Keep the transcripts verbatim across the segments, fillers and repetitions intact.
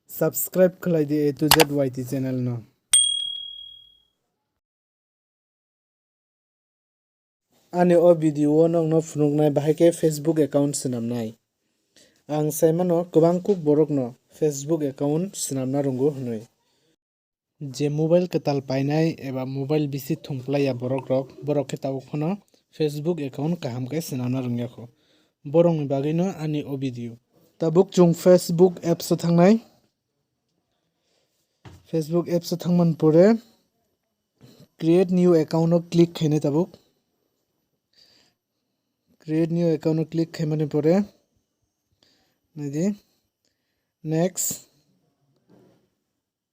Subscribe khlai di A to Z Y T channel no. Ani o video o nokno phunuknai bahai khe Facebook account swnamnai. Ang sai mano kwbang kuk borokno Facebook account swnamna rwngo hwnwi. Je mobile kwtal painai eba mobile bisi thumplaiya borok rok, borok khe tabuk phano Facebook account kaham khe swnamna rwngya kho. Borokni bagwino ani o video. Tabuk chwng Facebook apps o thangnai. Facebook apps o thangmani pore create new account o click khainai tabuk. Create new account o click khaimani pore naidi next.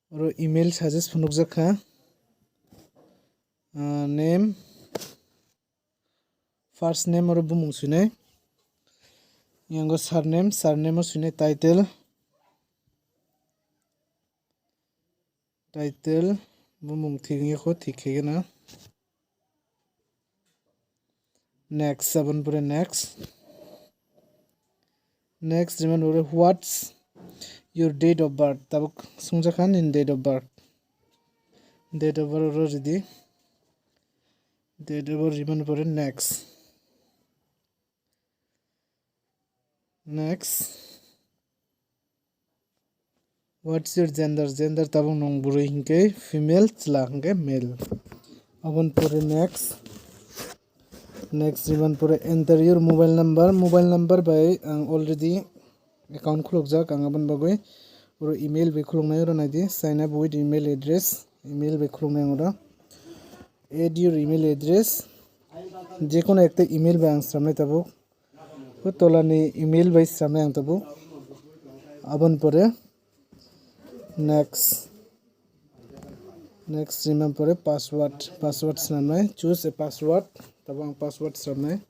Oro email suggest phunukjak kha. Ah, name, first name oro bumung swinai. Yango surname, surname o swinai title. Title bumung thik wngya kho, thik khe gana. Next, aboni pore next. Next, rimani pore what's your date of birth? Tabuk sungjakha nini date of birth. Date of birth oro ridi. Date of birth rimani pore next. Next. What's your gender? Gender tabuk nwng bwrwi hinkhe female, chwla hinkhe male. Aboni pore next. Next rimani pore enter your mobile number. Mobile number bai ang already account khulukjak, ang aboni bagwi oro email bai khuluknai, oro naidi sign up with email address, email bai khuluknai ang oro. Add your email address. Jekono ekta email bai ang swnamnai tabuk. O tolani email bai swnamnai ang tabuk. Aboni pore next. Next rimani pore password. Password swnamnai. Choose a password. Tabuk ang password swnamnai.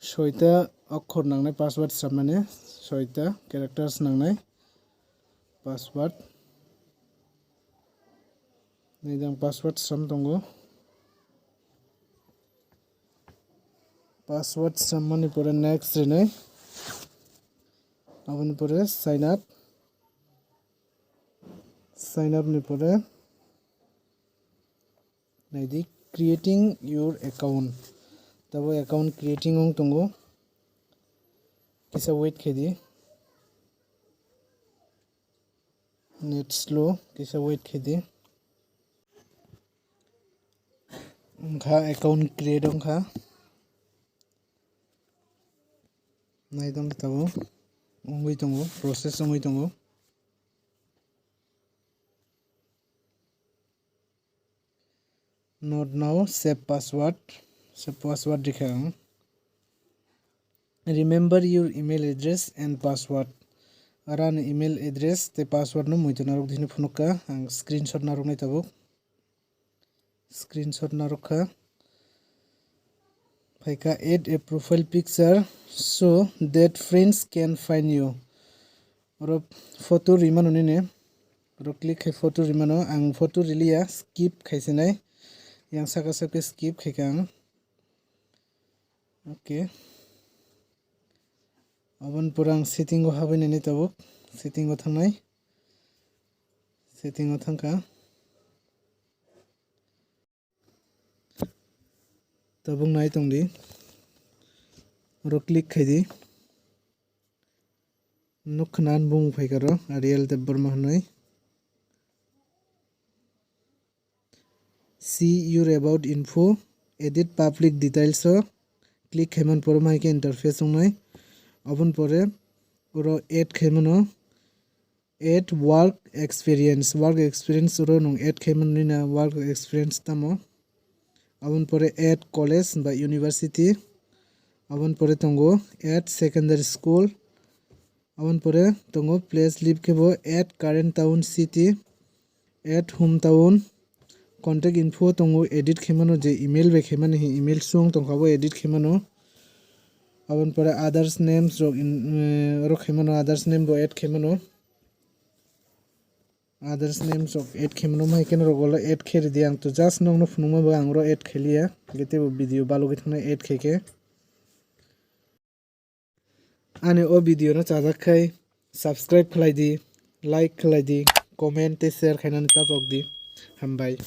Soita okhor nangnai password swnamnani. Soita characters nangnai. Password. Nini ang password swnam tongo. Password swnamani pore next rinai. Aboni pore sign up. Sign up ni pore naidi creating your account. Tabo account creating wng tongo. Kisa wait khe di. Net slow, kisa wait khe di. Wngkha account create wngkha. Naitong tabuk wngwi tongo, process wngwi tongo. Not now, save password. Save password rikha ang. Remember your email address and password. Aro ani email address tei password no muitu narwk di hwnwi phunukha. Ang screenshot narwknai tabuk. Screenshot narwkha. Phaikha add a profile picture so that friends can find you. Oro photo rimano nini. Oro click khai photo rimano. Ang photo riliya, skip khaisinai. Yang saka saka skip khaikha ang. Okay. Aboni pore ang setting o habwi nini tabuk. Setting o thangnai. Setting o thangkha. Tabuk nai tong di. Oro click khai di. Nukha na bumung phaikha ro, Ariel Debbarma hwnwi. See your about info, edit public details o click khaimani pore maikhe interface wngnai. Aboni pore oro add khaimano add work experience, work experience oro nwng add khaimani na work experience tamo. Aboni pore add college ba university. Aboni pore tongo add secondary school. Aboni pore tongo place live khe bo add current town city, add hometown, contact info tongo edit khaimano je email bai khaimani hi email song tongkha bo edit khaimano. Aboni pore others names rok in, eh, oro khaimano others name bo add khaimano. Others names rok add khaimano, maikhe norok ulo add khe ridi, ang to just nokno phunukma bo ang oro add khailiya, hwnkhe teibo video balogwi thangnai add khaikhe. Ani o video no chajak khai subscribe khlai di, Like khlai di, comment tei share khainani ta pok di. Hambai.